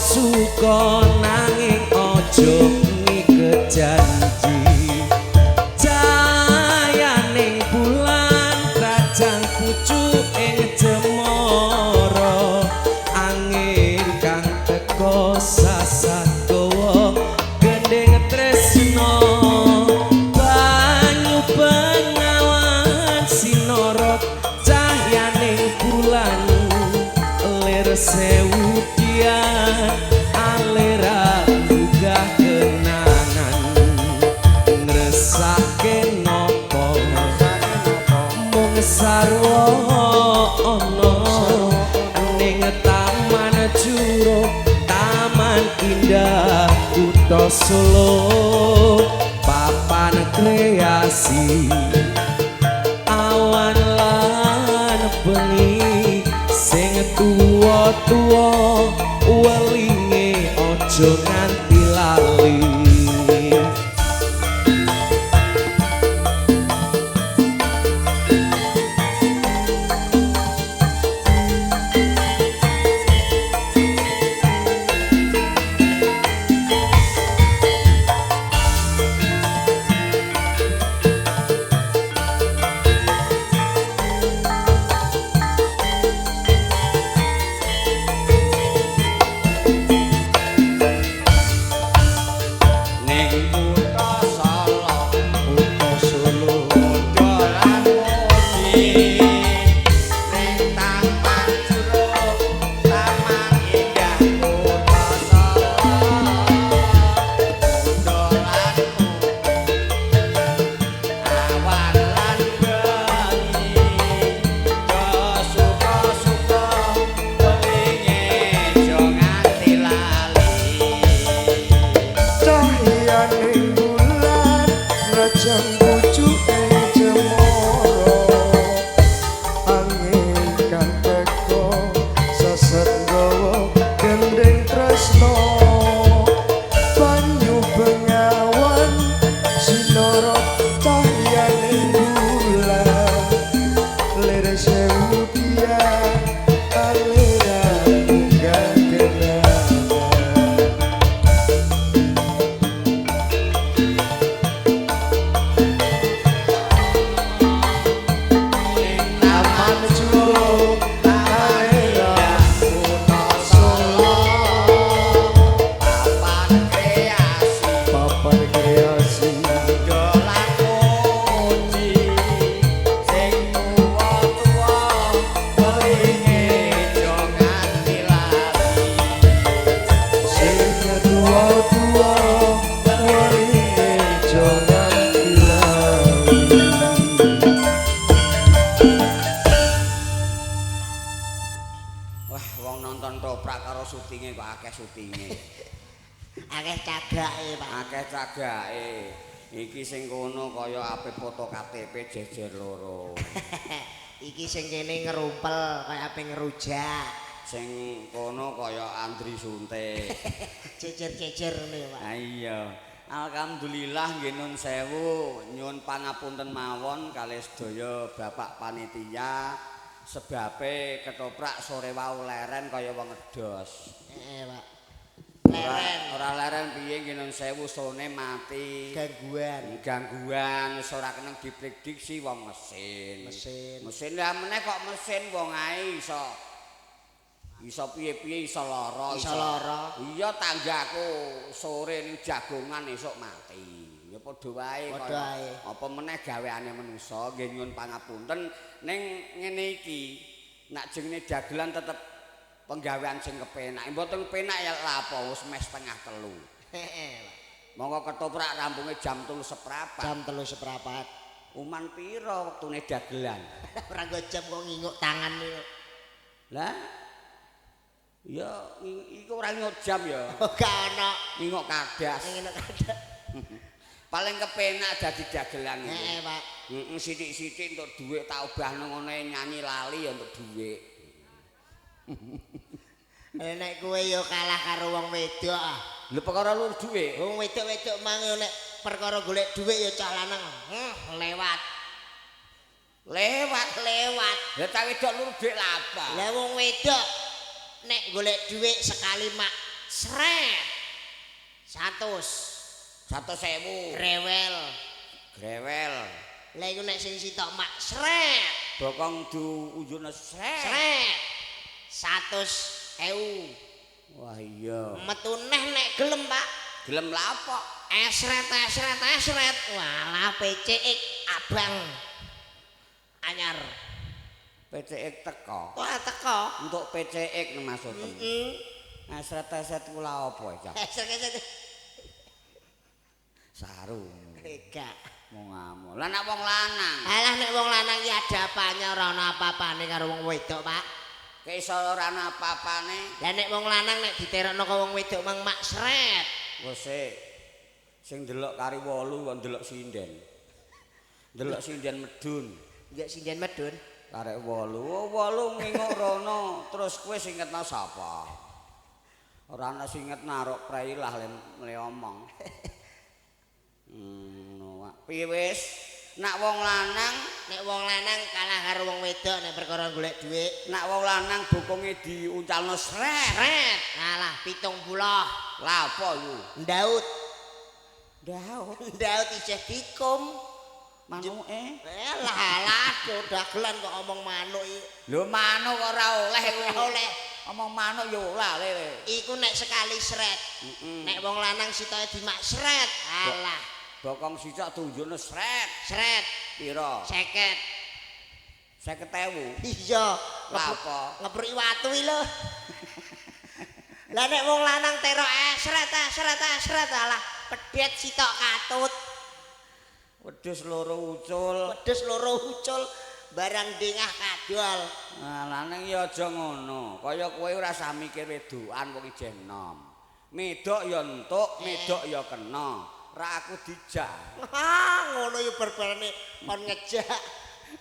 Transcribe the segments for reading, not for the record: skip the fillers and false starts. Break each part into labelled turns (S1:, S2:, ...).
S1: Suka-suka nanging aja ngiket janji. Cayaning bulan trajang pucuk ing cemara, angin kang teka sasat gawa gendhing tresna. Banyu bengawan sinorot cahyaning bulan, lir sewu dian alera gugah kenangan. Ngresake napa mung sarwa ana ning taman juro, taman indah kutha Solo, papan kreasi awan lan bengi. Sing tuwa-tuwa welinge aja nganti lali.
S2: Ning kutha Solo,
S3: Kutha Solo,
S2: dolan mudi. Ning taman juruk, taman indah kutha Solo, dolan mudi. Awan lan bengi, do suka-suka welinge aja nganti lali.
S3: Cahyaning bulan ngrajang pucuke cemara, angin kang teka seset gawa gendhing tresna. Banyu bengawan sinorot cahyaning bulan, lir sewu dian alera munggah kenangan. Taman Curug, Taman
S2: Kutha
S3: Solo,
S2: Papan kreasi,
S3: papan kreasi,
S2: dolan mudi. Sing tuwa-tuwa welinge aja nganti lali.
S3: Sing tuwa-tuwa welinge aja nganti lali.
S2: Wah, wong nonton toprak karo syutinge kok akeh syutinge.
S4: Akeh cagake, Pak.
S2: Akeh cagake. Iki sing kono kaya ape foto KTP jejer loro.
S4: Iki sing kene ngerumpel kaya ape ngerujak.
S2: Sing kono kaya Andri Sunte.
S4: Jejer-jejer ngono ya, Pak.
S2: Ha iya. Alhamdulillah nggih nun sewu, nyuwun pangapunten mawon kalih sedaya bapak panitia sebabe ketoprak sore wau leren kaya wong ngedos.
S4: Heeh, Pak.
S2: Ora
S4: Leren
S2: ora leren piye nggih nun sewu, sone mati.
S4: Gangguan.
S2: Gangguan wis ora kena diprediksi wong mesin.
S4: Mesin.
S2: Mesin lah meneh kok mesin wong ae iso iso piye-piye iso lara.
S4: Iso lara.
S2: Iya, tanggaku sore ning jagongan esuk mati. Ya padha wae.
S4: Padha wae.
S2: Apa meneh gaweane manusa nggih nyuwun pangapunten ning ngene iki nak jenenge dagelan tetep penggawean sing kepenak. Mboten penak ya lha apa wis mes 2:30.
S4: Heeh, Pak.
S2: Monggo ketoprak rampunge jam 3:15.
S4: Jam 3:15.
S2: Uman pira wektune dagelan?
S4: Ora nggo jam kok nginguk tangan niku.
S2: Lah ya iku ora nginguk jam ya.
S4: Oh, gak ono.
S2: Nginguk kadas.
S4: Nginguk kadas.
S2: Paling kepenak dadi dagelan iki.
S4: Heeh, Pak.
S2: Heeh, sithik-sithik entuk dhuwit tak obahno ngono nyanyi lali ya entuk dhuwit.
S4: Nek kowe ya kalah karo wong wedok ah.
S2: Lho perkara lur dhuwit.
S4: Wong wedok-wedok mang yo nek perkara golek dhuwit ya cah lanang. Lewat.
S2: Lewat,
S4: lewat.
S2: Lah cah wedok lur dhuwit lha apa?
S4: Lah wong wedok nek golek dhuwit sekali mak sret. 100.
S2: 100.000.
S4: Grewel.
S2: Grewel.
S4: Lah iku nek sing sitok mak sret.
S2: Bokong diunjukno sret.
S4: Sret. 100.000.
S2: Wah iya.
S4: Metu neh nek gelem, Pak.
S2: Gelem lapok.
S4: Esret esret esret. Walah PCX abang. Anyar.
S2: PCX teko.
S4: Wah teko.
S2: Untuk PCX maksudmu.
S4: Heeh.
S2: Esret-esret ku lha apa cah?
S4: Esret esret.
S2: Saru.
S4: Gak.
S2: Mau ngamuk. Lah nek wong lanang,
S4: Alah nek wong lanang iki ada apanya ora ana apa-apane karo wong wedok, Pak.
S2: Kek iso ora ana apa-apane.
S4: Lah nek wong lanang nek diterokno karo wong wedok mang mak sret.
S2: Wes sik. Sing ndelok kari 8 kok ndelok sinden. Ndelok sinden medun.
S4: Nggak sinden medun.
S2: Karek 8. Oh, 8 nginguk rono, terus kowe sing ngetno sapa? Ora ana sing ngetno arok prei lah le omong. Ngono wae. Piye wis? Nak wong lanang,
S4: Nek wong lanang kalah karo wong wedok nek perkara golek dhuwit.
S2: Nak wong lanang bokonge diuncalno sret.
S4: Sret. Alah 70.
S2: Lah apa iku?
S4: Ndaut.
S2: Ndaut.
S4: Ndaut isih dikum.
S2: Manuke.
S4: Lah alah dagelan kok omong manuk iki.
S2: Lho manuk ora oleh kuwi.
S4: Ora oleh.
S2: Omong manuk ya ora oleh.
S4: Iku nek sekali sret. Nek wong lanang sitoke dimak sret. Alah,
S2: Bokong sicok tunjukno sret.
S4: sret
S2: Pira?
S4: 50.
S2: 50.000.
S4: Iya.
S2: Lah apa?
S4: Ngepruki watu iki lho. Lah nek wong lanang terok sret sret sret alah pedet sitok katut.
S2: Wedhus loro ucul.
S4: Wedhus loro ucul barang dengah kadol.
S2: Nah, lanang ya aja ngono. Kaya kowe ora usah mikir wedokan wong ijeh enom. Medok ya entuk, medok ya kena. Ra aku dijak.
S4: Ha, ngono ya berbarane kon ngejak.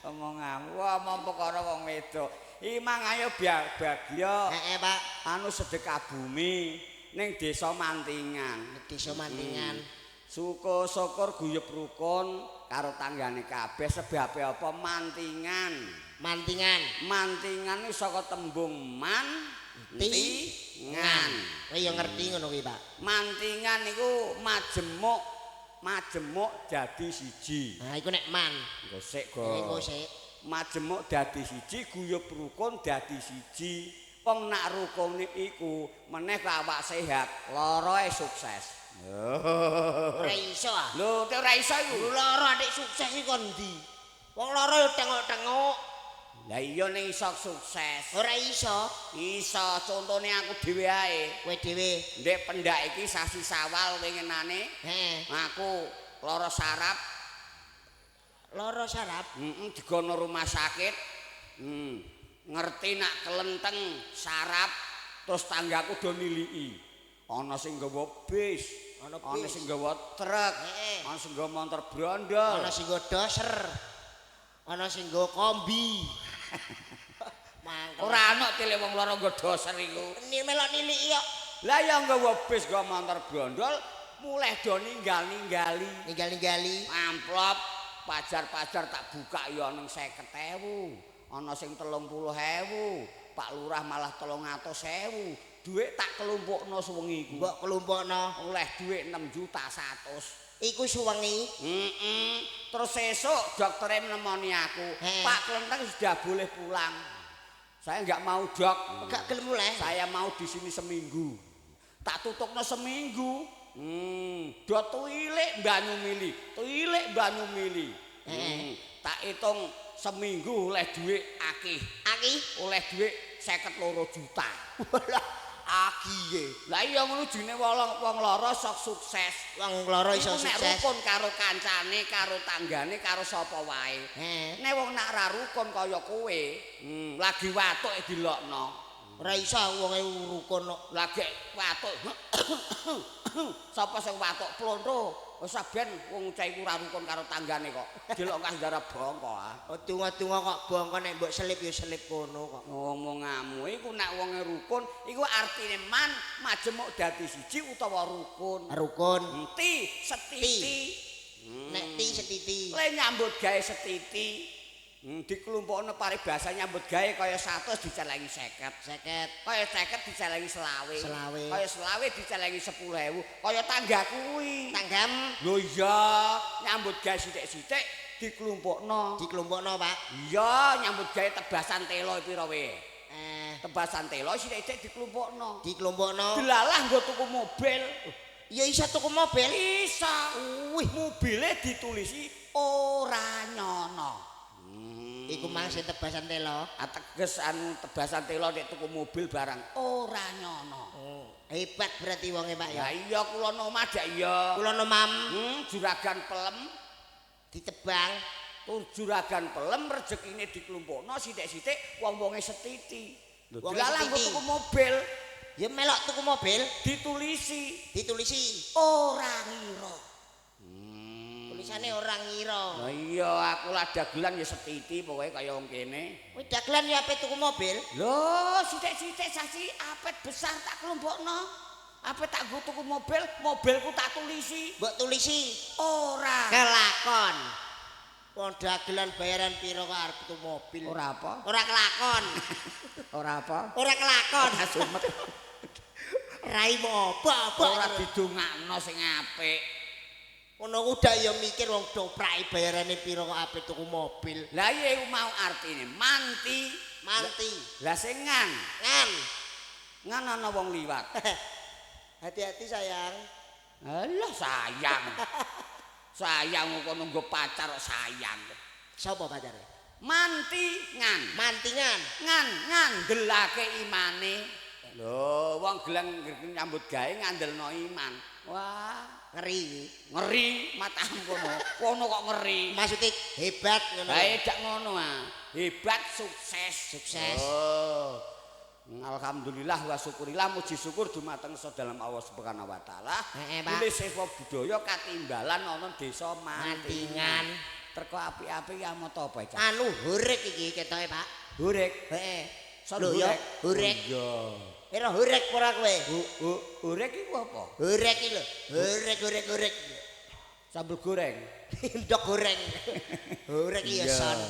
S2: Omonganmu omong perkara wong wedok. Iki mang ayo bagya
S4: Heeh, Pak.
S2: anu sedekah bumi ning desa Mantingan.
S4: Desa Mantingan.
S2: Suko syukur guyub rukun karo tanggane kabeh sebabe apa mantingan.
S4: Mantingan.
S2: Mantingan iki saka tembung man ti ngan.
S4: Kowe ya ngerti ngono kuwi, Pak.
S2: Mantingan iku majemuk, majemuk dadi siji.
S4: Nah, iku nek man.
S2: Engko sik, Go.
S4: Iku sik.
S2: Majemuk dadi siji, guyub rukun dadi siji. Wong nak rukune iku meneh kok awak sehat, loroe sukses.
S4: Ora iso ah.
S2: Lho, nek ora iso iku.
S4: Loro nek sukses iki kon ndi? Wong loro ya tengok-tengok.
S2: Lah iya ning iso sukses.
S4: Ora iso.
S2: Iso, contone aku dhewe ae.
S4: Kowe dhewe.
S2: Ndek pendak iki sasi Sawal winginane.
S4: Heeh.
S2: Aku lara saraf.
S4: Lara saraf?
S2: Heeh, digono rumah sakit. Ngerti nak kelenteng saraf terus tanggaku do niliki. Ana sing nggawa bis,
S4: Ana
S2: ana
S4: bis.
S2: sing nggawa truk,
S4: Heeh.
S2: ana sing nggawa montor brondol.
S4: Ana sing nggo doser. Ana sing nggo kombi. Mangkel.
S2: Ora ana tile wong lara nggo doser iku.
S4: Ni melok niliki kok.
S2: Lah ya nggawa bis nggawa montor brondol, mulih do ninggal-ninggali.
S4: Ninggal-ninggali.
S2: Amplop pajar-pajar tak buka ya ana 50.000, ana sing 30.000, Pak Lurah malah 300.000. Dhuwit tak kelumpukno suwengi iku.
S4: Mbok kelumpukno.
S2: Oleh dhuwit 6.100.000.
S4: Iku suwengi.
S2: Heeh. Terus sesuk doktere nemoni aku, Pak Klenteng sudah boleh pulang. Saya enggak mau, Dok.
S4: Gak gelem mulih.
S2: Saya mau di sini seminggu. Tak tutupno seminggu. Do tuilik banyu mili, tuilik banyu mili. Tak hitung seminggu oleh dhuwit akeh.
S4: Akeh?
S2: Oleh dhuwit 52 juta.
S4: Walah, aki e.
S2: Lah iya ngono jenenge wong lara sok sukses.
S4: Wong lara iso
S2: Iku nek
S4: sukses.
S2: rukun karo kancane, karo tanggane, karo sapa wae. Nek wong nak ra rukun kaya kowe, lagi watuk dilokno.
S4: Ora iso wonge rukun kok.
S2: Lagi watuk. Sapa sing watuk plonto? Wis ben wong cah iku ora rukun karo tanggane kok. Dilok kas darah bongko ah.
S4: Oh tunga-tunga kok bongko nek mbok selip ya selip kono kok.
S2: Omonganmu iku nek wonge rukun iku artine man majemuk dadi siji utawa rukun.
S4: Rukun.
S2: Ti setiti.
S4: Nek ti setiti.
S2: Le nyambut gawe setiti. Diklumpukno paribasa nyambut gawe kaya 100 dicelengi 50.
S4: 50.
S2: Kaya 50 dicelengi 25.
S4: 25.
S2: Kaya 25 dicelengi 10.000. Kaya tangga kuwi.
S4: Tanggam
S2: Lho iya, nyambut gawe sithik-sithik diklumpukno.
S4: Diklumpukno, Pak.
S2: Iya, nyambut gawe tebasan telo pira wae. Tebasan telo sithik-sithik diklumpukno.
S4: Diklumpukno.
S2: Delalah nggo tuku mobil.
S4: Ya iso tuku mobil.
S2: Iso. Wih, mobile ditulisi ora nyono.
S4: Iku mang sing tebasan telo.
S2: Ateges anu tebasan telo nek tuku mobil barang ora nyono.
S4: Oh, hebat berarti wonge, Pak ya.
S2: Ya iya kula nomah dak iya.
S4: Kula nomam
S2: Juragan pelem
S4: ditebang.
S2: Tur juragan pelem rezekine diklumpukno sithik-sithik wong-wonge setiti. Lho
S4: Wonge
S2: dilalah nggo
S4: setiti.
S2: tuku mobil
S4: Ya melok tuku mobil
S2: ditulisi
S4: ditulisi
S2: ora ngira.
S4: Tulisane ora ngira.
S2: Lah iya aku lah dagelan ya setiti pokoke kaya wong kene.
S4: Kowe dagelan ya ape tuku mobil?
S2: Lho sithik-sithik sasi apet besar tak klumpukno. Apet tak nggo tuku mobil, mobilku tak tulisi
S4: Mbok tulisi
S2: ora.
S4: Kelakon. Wong dagelan bayaran pira kok arep tuku mobil?
S2: Ora apa?
S4: Ora kelakon.
S2: Ora apa?
S4: Ora kelakon.
S2: Sumet.
S4: Raimu apa-apa.
S2: Ora didongakno sing apik.
S4: Ngono ku dak ya mikir wong doprake bayarane pira kok ape tuku mobil.
S2: Lah iya iku mau artine manti.
S4: Manti.
S2: Lah sing ngan,
S4: Ngan.
S2: ngan ana wong liwat.
S4: Hati-hati sayang.
S2: Alah sayang. Sayang kok nunggu pacar kok sayang.
S4: Sapa pacare?
S2: Manti ngan.
S4: Mantingan.
S2: Ngan ngandelake imane. Lho, wong geleng nyambut gawe ngandelno iman. Wah,
S4: Ngeri.
S2: ngeri matamu kono. Kono kok ngeri.
S4: Maksudnya hebat ngono.
S2: Bae dak ngono ah. Hebat sukses.
S4: Sukses.
S2: Oh. Alhamdulillah wa syukurillah muji syukur dumateng dalam Allah Subhanahu wa taala.
S4: Heeh, Pak.
S2: Bilih siswa budaya katimbalan ana desa
S4: Mantingan.
S2: Mantingan. Teko apik-apik ya moto apa cah?
S4: Anu horek iki ketoke, Pak.
S2: Horek.
S4: Heeh.
S2: Son
S4: Lho ya, horek.
S2: Iya.
S4: Kira horek ora kowe?
S2: Horek iku apa?
S4: Horek iki lho. Horek horek horek.
S2: Sambel goreng.
S4: Ndok goreng. Horek iki ya son.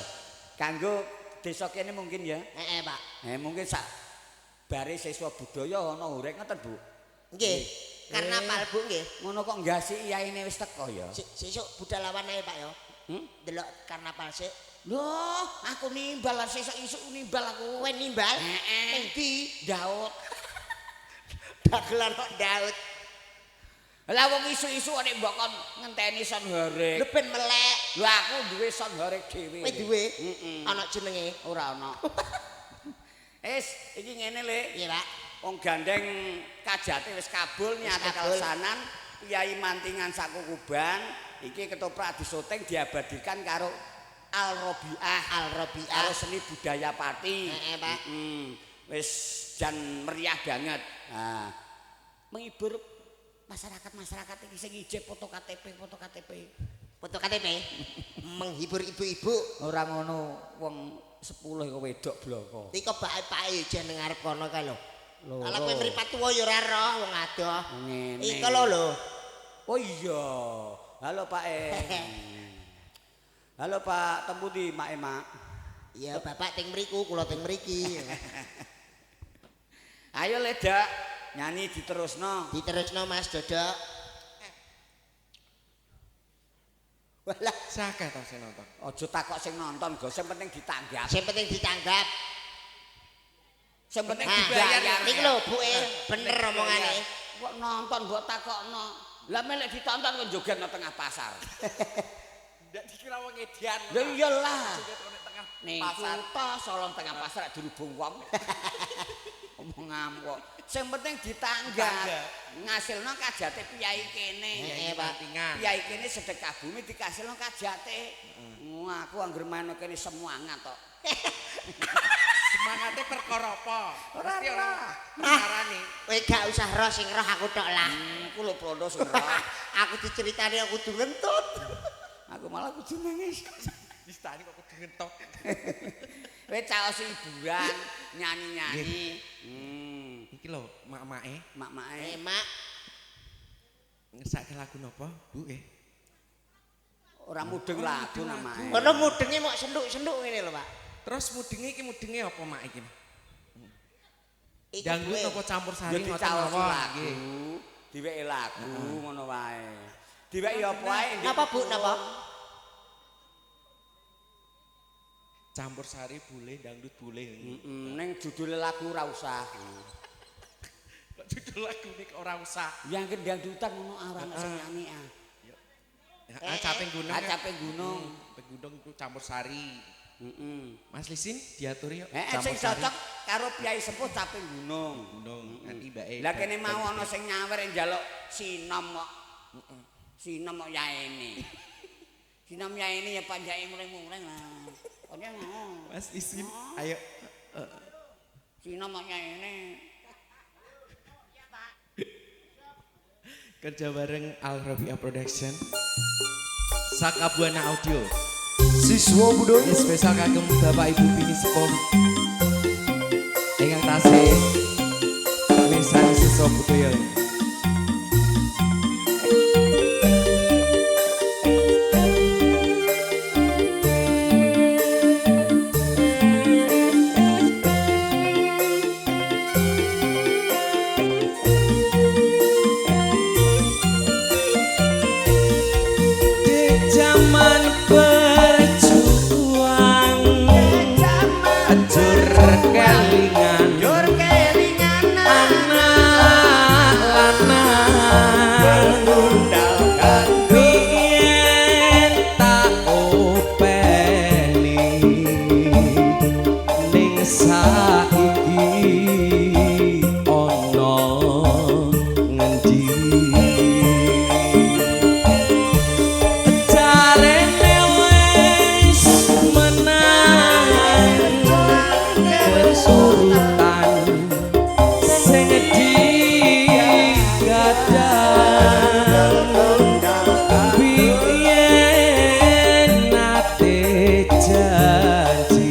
S2: Kanggo desa kene mungkin ya.
S4: Heeh, Pak.
S2: Mungkin sak bare siswa budaya ana horek ngoten, Bu.
S4: Nggih. Karnaval, Bu nggih.
S2: Ngono kok nggasi iyaine wis teko ya.
S4: Sesuk budal lawan ae, Pak ya. Delok karnaval sik.
S2: Loh, aku nimbal sesuk isuk nimbal aku.
S4: Kowe nimbal?
S2: Heeh.
S4: Ning ndi?
S2: Daud.
S4: Dagelan kok Daud.
S2: Lah wong isuk-isuk nek mbok kon ngenteni son horek.
S4: Lho ben melek.
S2: Lho aku duwe son horek dhewe.
S4: Kowe duwe?
S2: Heeh.
S4: Ana jenenge?
S2: Ora ana. Wis, iki ngene Le.
S4: Piye, Pak?
S2: Wong gandeng kajate wis kabul niate kalsanan Kyai Mantingan Sakukuban iki ketoprak disoting diabadikan karo Al Robiah.
S4: Al Robiah
S2: karo seni budaya Pati.
S4: Heeh, Pak.
S2: Wis jan meriah banget. Nah, menghibur masyarakat-masyarakat iki sing ijek foto KTP, foto KTP.
S4: Foto KTP menghibur ibu-ibu.
S2: Ora ngono wong 10 iku wedok bloko.
S4: Iki kok bae-bae jeneng arep kono kae lho.
S2: Loro.
S4: Ala kowe mripat tuwa ya ora roh wong adoh.
S2: Ngene.
S4: Iki lho lho.
S2: Oh iya. Halo Pak E. Halo Pak, temu di Mak Emak.
S4: Ya bapak teng mriku, kula teng mriki.
S2: Ayo ledak nyanyi diterusno.
S4: Diterusno Mas Dodok. Walah,
S1: Sakeh to sing nonton.
S2: Aja takok sing nonton, go sing penting ditanggap.
S4: sing penting ditanggap.
S2: Sing penting
S4: Nah,
S2: dibayar.
S4: Iki lho buke bener omongane.
S2: Kok nonton mbok takokno. Lah melek ditonton kok joget nang tengah pasar.
S1: Ndak dikira wong edian.
S2: Lha iyalah.
S1: Joget nang tengah
S2: Ning
S1: pasar.
S2: kutha Solo tengah pasar dirubung wong. Omong ngamuk. Sing penting ditanggap. Ngasilno kajate piyai kene.
S4: Heeh, Pak.
S2: Piyai kene sedekah bumi dikasilno kajate. Aku anggere main kene semangat tok.
S1: Semangate perkara apa?
S2: Ora
S1: Mesti ora perkarane.
S4: Kowe gak usah roh sing roh aku tok lah.
S2: Aku lho plondo sing roh.
S4: Aku diceritani aku kudu ngentut.
S2: Aku malah kudu nangis.
S1: Distani kok kudu ngentot.
S2: Kowe caos hiburan, nyanyi-nyanyi.
S1: Iki lho mak-make
S2: Mak-make.
S4: Mak,
S1: ngersake lagu napa, Bu nggih?
S2: Ora mudeng lagu namake.
S4: Kono mudenge mok senduk-senduk ngene lho, Pak.
S1: Terus mudenge iki mudenge apa mak iki?
S4: Iki
S1: Dangdut
S4: duwe.
S1: apa campur
S2: Ya
S1: sari ngoten
S2: dicaosi
S1: mawon
S2: lagu,
S1: nggih.
S2: diweki lagu ngono wae. Diweki apa wae?
S4: Napa Bu, napa?
S1: Campur sari boleh, dangdut boleh.
S2: Heeh, ning judule lagu ora usah.
S1: Kok judul lagu nek ora usah.
S2: Yang dangdutan ngono ora ana sing nyanyi ah.
S1: Heeh, caping gunung.
S2: Ah caping gunung.
S1: Caping gunung itu campur sari.
S2: Heeh.
S1: Mas Lisin diaturi yuk.
S2: Heeh, sing cocok karo piyai sepuh caping gunung.
S1: Gunung nanti mbake.
S2: Lah kene mau ana sing nyawer njaluk sinom kok. Sinom kok yaene. Sinom yaene ya panjake mreng-mreng lah. Kok ngono.
S1: Mas Lisin, ayo.
S2: Sinom kok yaene.
S1: Kerja bareng Al Robiah Production. Sakabuana Audio.
S3: Siswa Budaya.
S1: Ini spesial kagem Bapak Ibu Bini Sepuh. Ingkang tasih mirsani siswa budaya. Di zaman berjuang, jur kelingan,
S4: Jur kelingan
S1: anak lanang biyen tak openi ning saiki ana ngendi jarene wis menang kesurutan sing digadang biyen nate janji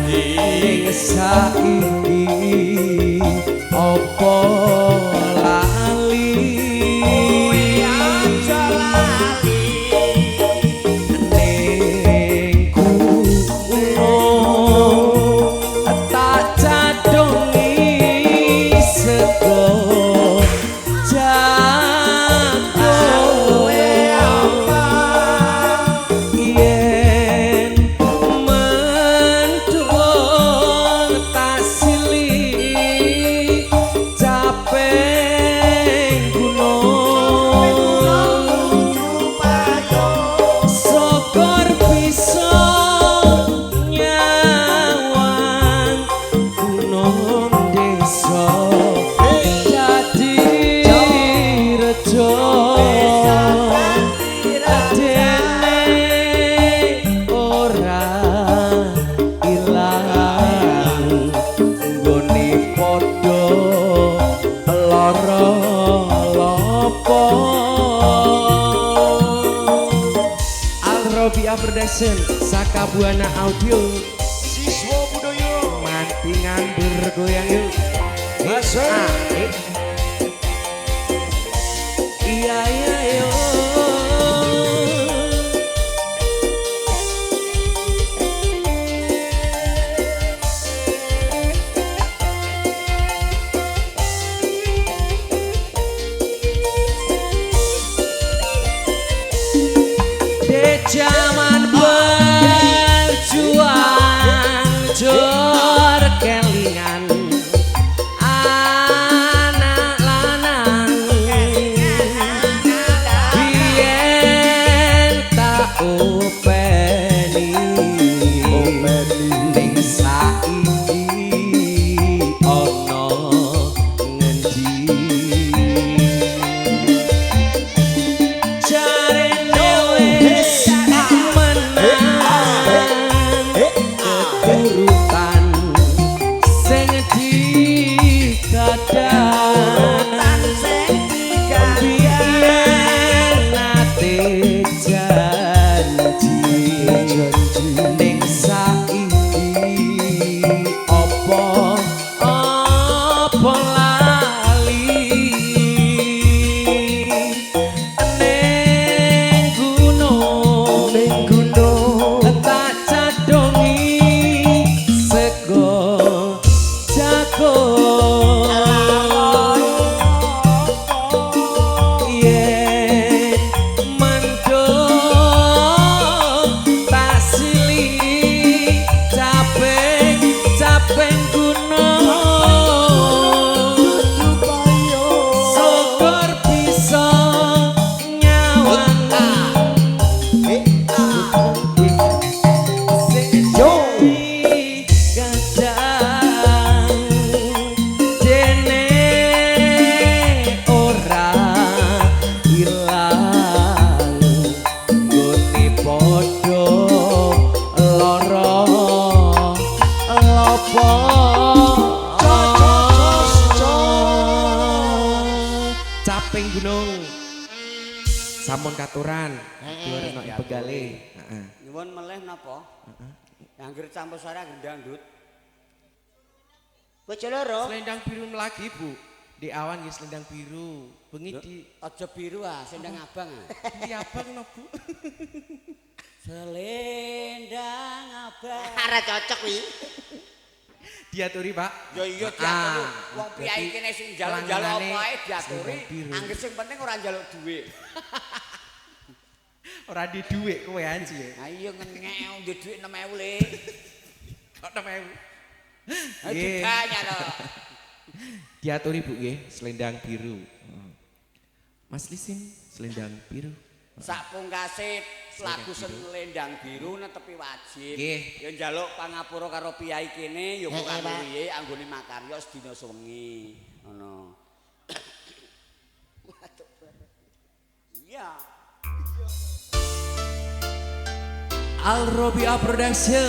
S1: ning saiki apa lali
S4: aja lali.
S1: Ning gunung tak cadongi sego jago yen mendung tak silih caping gunung sokor bisa nyawang gunung desa dadi rejo dene ora ilang nggone padha lara lopo. Al Robiah Production, Sakabuana Audio,
S3: Siswa Budaya.
S1: Mantingan bergoyang yuk.
S3: Masuk.
S1: Ah, eh. Iya iya yo. Di zaman berjuang jor kelingan anak lanang biyen tak openi ning saiki ana ngendi jarene wis Sampun katuran.
S4: Heeh.
S1: Dua begale. Heeh.
S2: Nyuwun melih napa? Heeh. Angger campur sari angger dangdut.
S4: Bojo loro.
S1: Selendang biru lagi, Bu. Di awan nggih selendang biru. Bengi di
S2: aja biru ah, selendang abang ah.
S1: Di abang no, Bu.
S2: Selendang abang.
S4: Ora cocok kuwi.
S1: Diaturi, Pak.
S2: Ya iya diaturi. Wong priyayi kene sing njaluk-njaluk apa ae diaturi. Angger sing penting ora njaluk dhuwit.
S1: Ora di dhuwit kowe anji.
S2: Ha iya ngengek ndek dhuwit 6000 le.
S1: Kok 6000?
S2: Nggih. Ditanya to.
S1: Diaturi Bu nggih, selendang biru. Mas Lisin, selendang biru.
S2: Sak pungkase lagu selendang biru netepi wajib.
S1: Nggih.
S2: Ya njaluk pangapura karo piyai kene ya kok piye anggone makarya sedina sewengi. Ngono. Waduh. Iya.
S1: Al Robiah Production.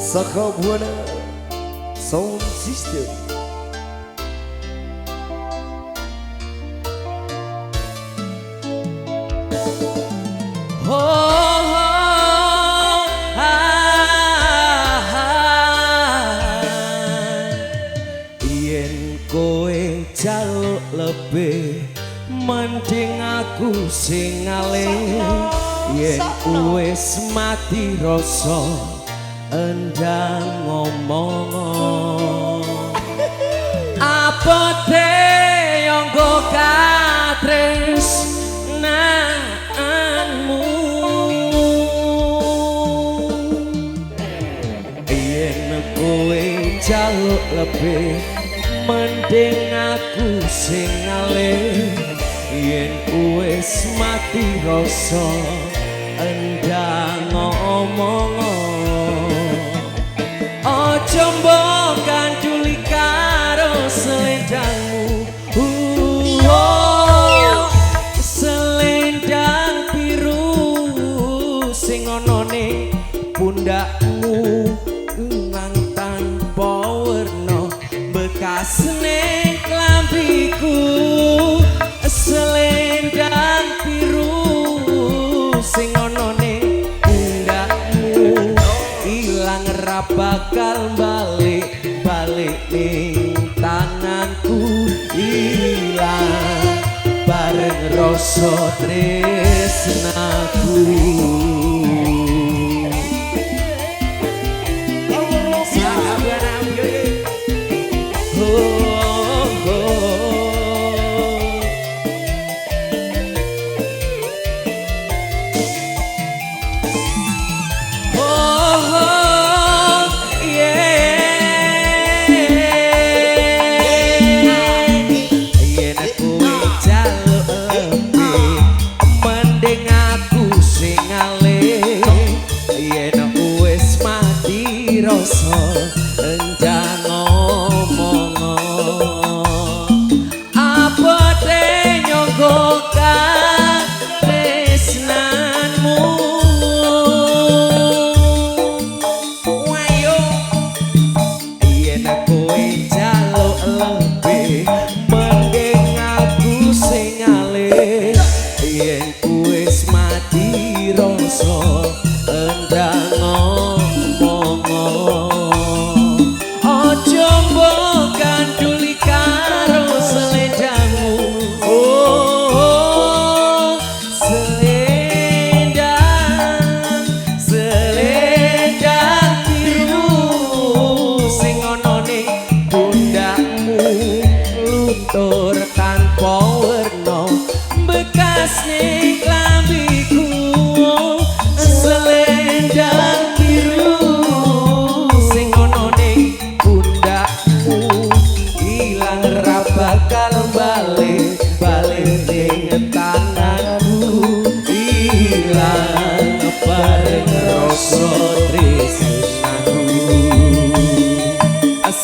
S3: Saka Buana Sound System.
S1: Oh, oh, ah, ah. Yen kowe jaluk lebih mending aku sing ngalih. Yen wis mati rasa endang ngomong. Apote yanggo katresnanmu. Yen kowe jaluk lebih mending aku sing ngalih. Yen wis mati rasa endang ngomong. Aja mbok kanduli karo selendangmu. Selendang biru sing ana ning pundakmu nang tanpa werna bekas ning klambiku. Selendang biru sing ana ning pundakmu ilang ra bakal balik balik ning tanganku. Ilang bareng rasa tresnaku.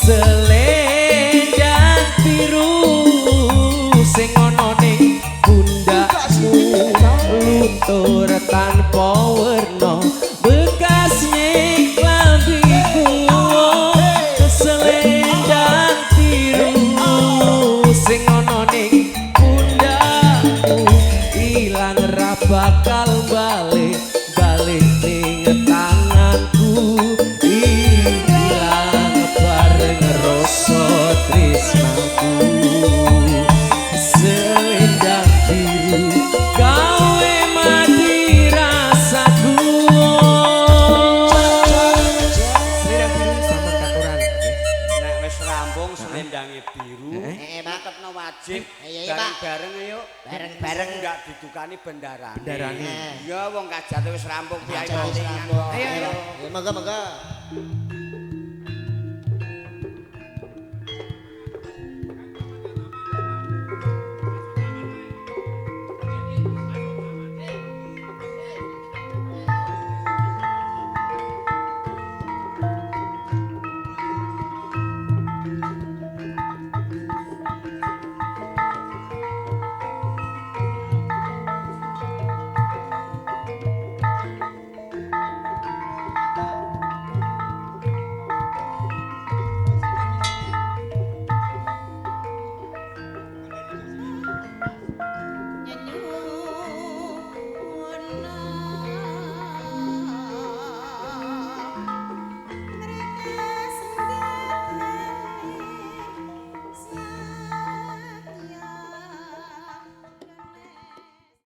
S1: Selendang biru sing ana ning pundakmu luntur tanpa werna bekas ning klambiku. Selendang biru sing ana ning pundakmu ilang Balik balik ning tanganku, ilang bareng rasa tresnaku. Selendang biru gawe mati rasaku. Selendang biru sampun katuran nggih.
S2: Nek wis rampung selendange biru,
S4: Eh, Pak.
S2: tetepno wajib
S4: Iya, iya, Pak.
S2: bareng-bareng ayo.
S4: Bareng-bareng.
S2: Enggak didukani bendarane.
S1: Bendarane.
S2: Iya, wong kajate wis rampung, piye
S4: Kajate wis
S2: mati.
S4: rampung.
S1: Ayo, ayo.
S4: Ya, monggo monggo.